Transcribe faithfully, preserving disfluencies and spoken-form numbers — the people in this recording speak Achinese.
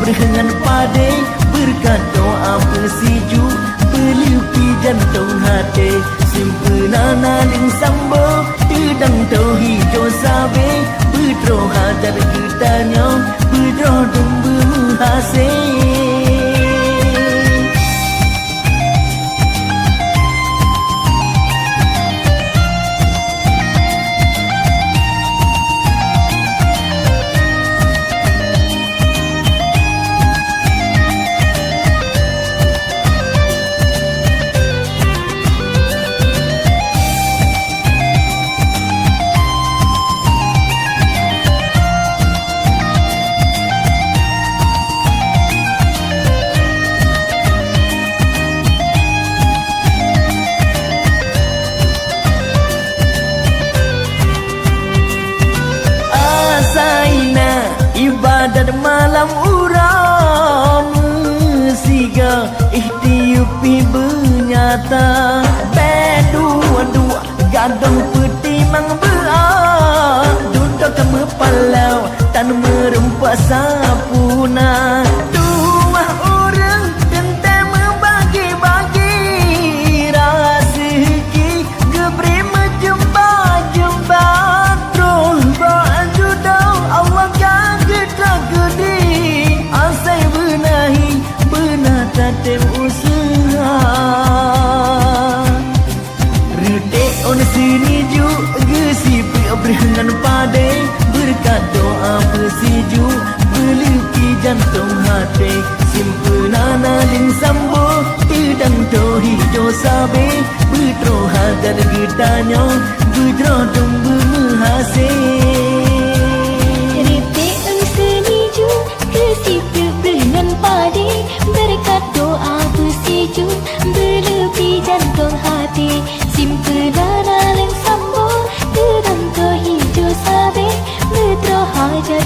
Ngon padé beureukat doa beusijuek, beuleupi jantông até, simpeue na naleueng sambo, teudong tohi jo sabé, beutroh hajat geutanyoe, beudroh dum beumeuhasé. Asai na ibadat malam uroe meusigoe, ihtiup pih beunyata. Bèk duek-duek gadôh peutimang beuáh, dudoe ka meupaloe tan meurumpok sapeue na. Tuwah ureueng teuntèe meubagi-bagi raseuki, geubri meujumpa-jumpa, troh bak judoe Allah ka geutakdi. Asai beunahi beuna tatem useuha. Reutek ôn seunijuek geusipeuek breuh ngon padé, beureukat doa beusijuek, beuleupi jantông até, simpeue na naleueng sambo, teudong tohi jo sabé, beutroh hajat geutanyoe, beudroh dum beumeuhasé. Reutek ôn seunijuek geusipeuek breuh ngon padé, beureukat doa beusijuek, beuleupi jantông até, simpeue na naleueng sambo, teudong tohi jo sabé, beutroh hajat